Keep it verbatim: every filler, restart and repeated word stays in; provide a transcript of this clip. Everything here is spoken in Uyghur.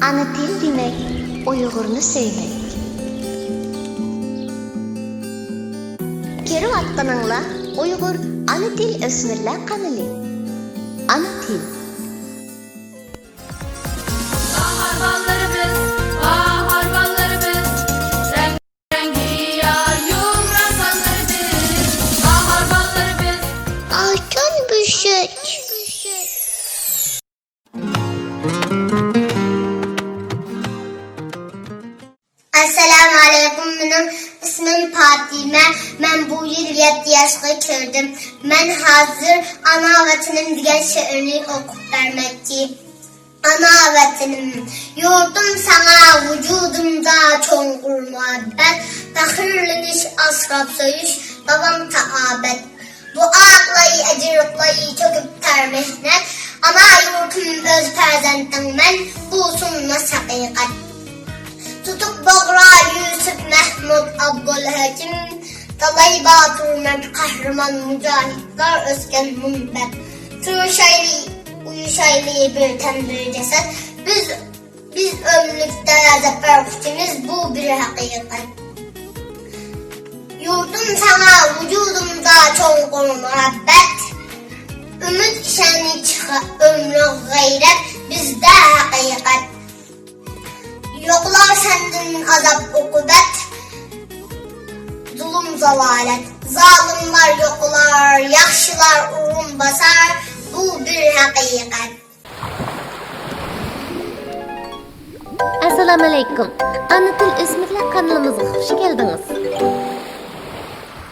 ئانا تىل دېمەك، ئۇيغۇرنى سۆيمەك. كۆرۈۋاتقىنىڭلار ئۇيغۇر ئانا تىل ئۆسمۈرلەر قانىلى. ئانا تىل. باھار باللىرىمىز، باھار باللىرىمىز، رەڭگى يار يۇمران باللىرىمىز، باھار باللىرىمىز. ئالتۇن بۆشۈك. ئەسسالامۇ ئەلەيكۇم، مېنىڭ ئىسمىم پاتىمە. مەن بۇ يىل يەتتە ياشقا كىردىم. مەن ھازىر ئانا ۋەتىنىم دېگەن شېئىرنى ئوقۇپ بەرمەكچى. ئانا ۋەتىنىم، يۇرتۇم ساڭا ۋۇجۇدۇمدا چوڭقۇر مۇھەببەت، پەخىرلىنىش، ئاسراپ سۆيۈش، داۋام تائابەت. دۇئا قىلاي، ئەجىر قىلاي، تۆكۈپ تەر مېھنەت. ئانا يۇرتۇم، ئۆز پەرزەنتىڭمەن، بولسۇن ناس ھەقىقەت. تۇتۇپ باغرا يۈسۈپ، مەھمۇد، ئابدۇلھەكىم، تالاي باتۇر، مەرد، قەھرىمان، مۇجاھىدلار ئۆسكەن مۇنبەت. تۇرۇشايلى، ئۇيۇشايلى، بىر تەن، بىر جەسەت. بىز بىز ئۆملۈكتە زەپەر قۇچىمىز، بۇ بىر ھەقىقەت. يۇرتۇم ساڭا ۋۇجۇدۇمدا چوڭقۇر مۇھەببەت. ئۈمىد، ئىشەنچ، ئۆمرۈڭ غەيرەت، بىزدە ھەقىقەت. يوقلار سەندىن ئازاب ئوقۇبەت، زۇلۇم زالالەت. زالىملار يوقلار، ياخشىلار ئورۇن باسار، بۇ بىر ھەقىقەت. ئەسسالامۇئەلەيكۇم. ئانا تىل ئۆسمۈرلەر قانىلىمىزغا خۇش كەلدىڭىز.